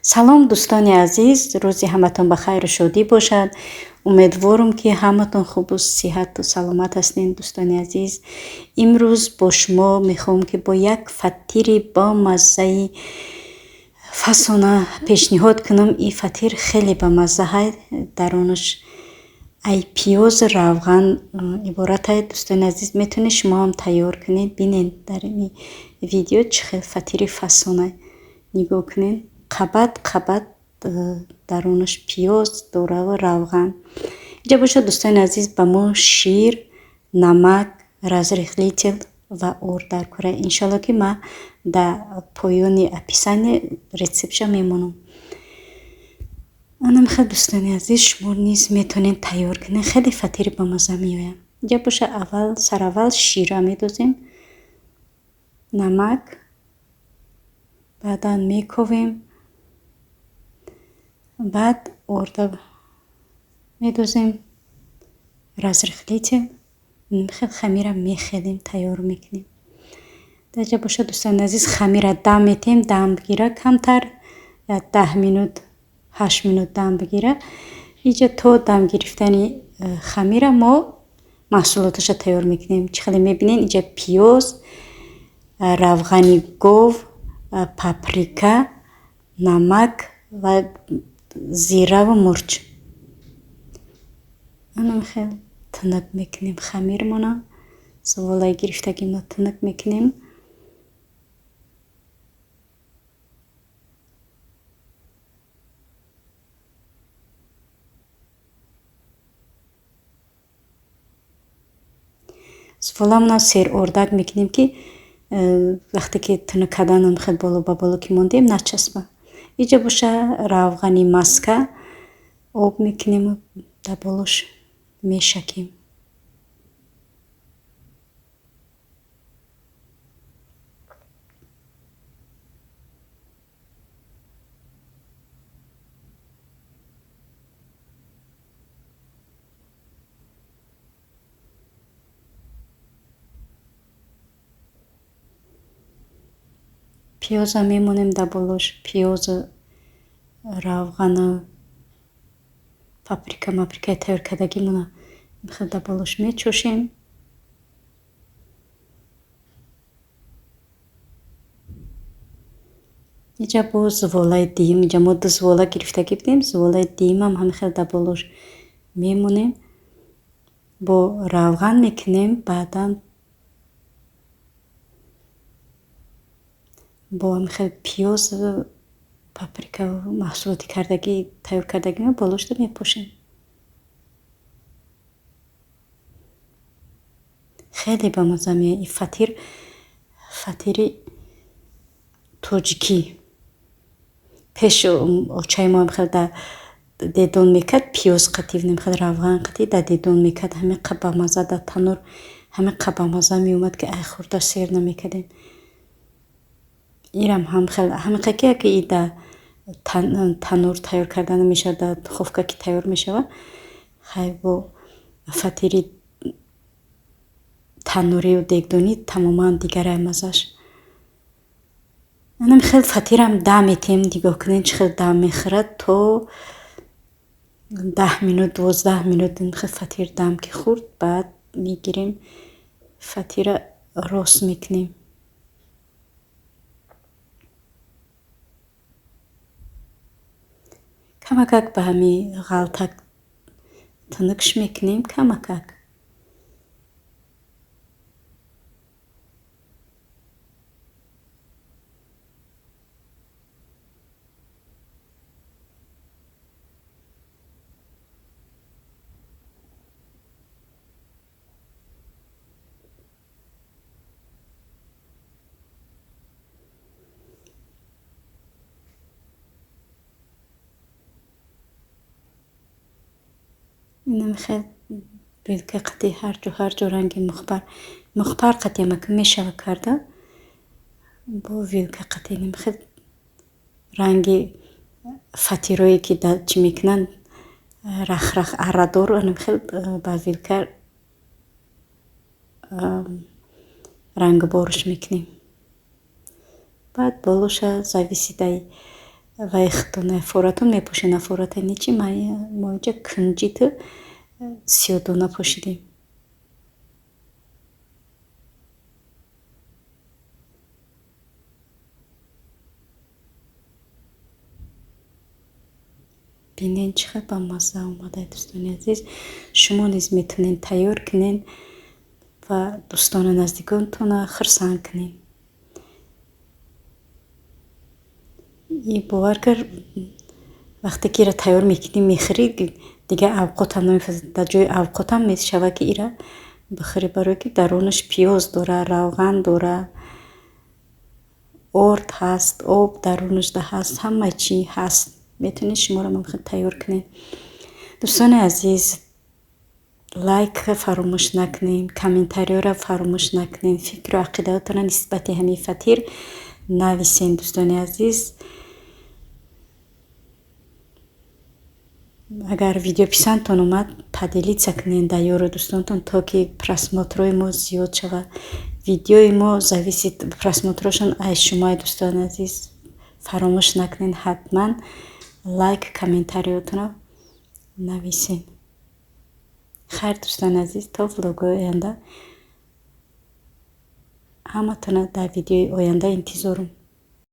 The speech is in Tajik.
Салом, дӯстони азиз, рӯзи ҳаматон ба хайру шодӣ бошад. Умедворам, ки ҳаматон хубу сиҳату саломат ҳастед, дӯстони азиз. Имрӯз бо шумо мехоҳам, ки бо як фатири бомаззаи фасона пешниҳод кунам. Ин фатир хеле бамазза ҳай, дарунаш ай пиёзу равған иборат ҳай. Дӯстони азиз, метавонед шумо ҳам тайёр кунед. Бинед, дар ин видео чӣ хел фатири фасона, нигоҳ кунед, қабат қабат дарунаш пиёз дораву равған. Инҷа бошад, дӯстони азиз, ба мо шир, намак, разрыхлитель ва орд дар кора. Иншалло, ки ман дар поёни описание рецептша мемонам. Анам хел, дӯстони азиз, шумо низ метавонед тайёр кунед, хеле фатири бамазза меояд. Инҷа боша, аввал, сараввал шира медозем, намак, баъдан мековем, баъд орда медозем, разрыхлитель, хел хамира мехелем, тайёр мекунем. Даҷа бошад, дӯстони азиз, хамира дам метиҳем, дам бигира камтар, як 10 минут, 8 минут дам бигира. Иҷа то дам гирифтани хамира мо маҳсулоташа тайёр мекунем. Чӣ хеле мебинед, инҷа пиёз, равғани гов, паприка, намак ва зираву мурч. Анам хел тунук мекунем хамирмона, зуволаи гирифтагимона тунук мекунем. Зуволамона серордак мекунем, ки вақте ки тунук карданам хел боло ба боло ки мондем, начаспа. Иҷа боша, равғани маска об мекунему дар болош мешакем. Пиёза мемонем дар болош, пиёзу равғану паприка маприкаи тайёр кардагимона хел дар болош мечошем. Иҷа боз зуволаи дуюм. Инҷа мо ду зувола гирифтагӣ будем, зуволаи дуюмам ҳамин хел дар болош мемонем, бо равған мекунем, баъдан бо ҳамин хел пиёз, паприка, маҳсулоти кардагӣ, тайёр кардагиро болошда мепошем. Хеле бамазза меояд ин фатир, фатири тоҷикӣ. Пеш очаи мо хел дар дедон мекард, пиёз қатӣ, хел равған қатӣ дар дедон мекард, ҳамин қа бамазза, дар танур ҳамин қа бамазза меомад, ки ай хӯрда сер намекардем. Ирам ҳам хел ҳамин қа, ки и дар танур тайёр карда намешавад, дар духовка ки тайёр мешавад, хай, бо фатири танурию дегдонӣ тамоман дигарай маззаш. Анам хел фатирам дам метиҳем. Нигоҳ кунед, чӣ хел дам мехӯрад, то 10 минут, 12 минут хел фатир дам ки хӯрд, баъд мегирем, фатира рост мекунем. Камакак ба ҳамин ғалтак тунукш мекунем, камакак. Инам хел вилка қати ҳарҷо ҳарҷо ранги мухпар мухпар қати амака мешава карда, бо вилка қати инам хел ранги фатирое ки чӣ мекунанд, рахрах аррадор, анам хел ба вилка рангборш мекунем. Баъд болоша зависит ай Вай худтон форатон мепошед, фората ничи мо инҷа кунҷиту сиёдона пошидем. Бинен, чӣ қадр бамазза омада, дӯстони азиз. Шумо низ метавонед тайёр кунед ва дӯстону наздиконтонро хурсанд кунед. И бовар кар, вақте ки ира тайёр мекунӣ, мехӯрӣ, дигар авқотам намефазад. Дар ҷои авқотам мешавад, ки ира бихӯрӣ, барое ки дарунаш пиёз дора, равған дора, орд ҳаст, об дарунашда ҳаст, ҳама чӣ ҳаст. Метавонед шуморо махел тайёр кунед. Дӯстони азиз, лайкро фаромӯш накунед, комментариёро фаромӯш накунед, фикру ақидаотонро нисбати ҳамин фатир нависед, дӯстони азиз. Агар видео писандтон омад, поделиться кунед дар ёру дӯстонтон, то ки просмотрҳои мо зиёд шавад. Видеои мо зависит, просмотрҳошон аз шумои, дӯстони азиз. Фаромӯш накунед, ҳатман лайк, комментариётонро нависед. Хайр, дӯстони азиз, то влогҳои оянда. Ҳаматонро дар видеои оянда интизорум.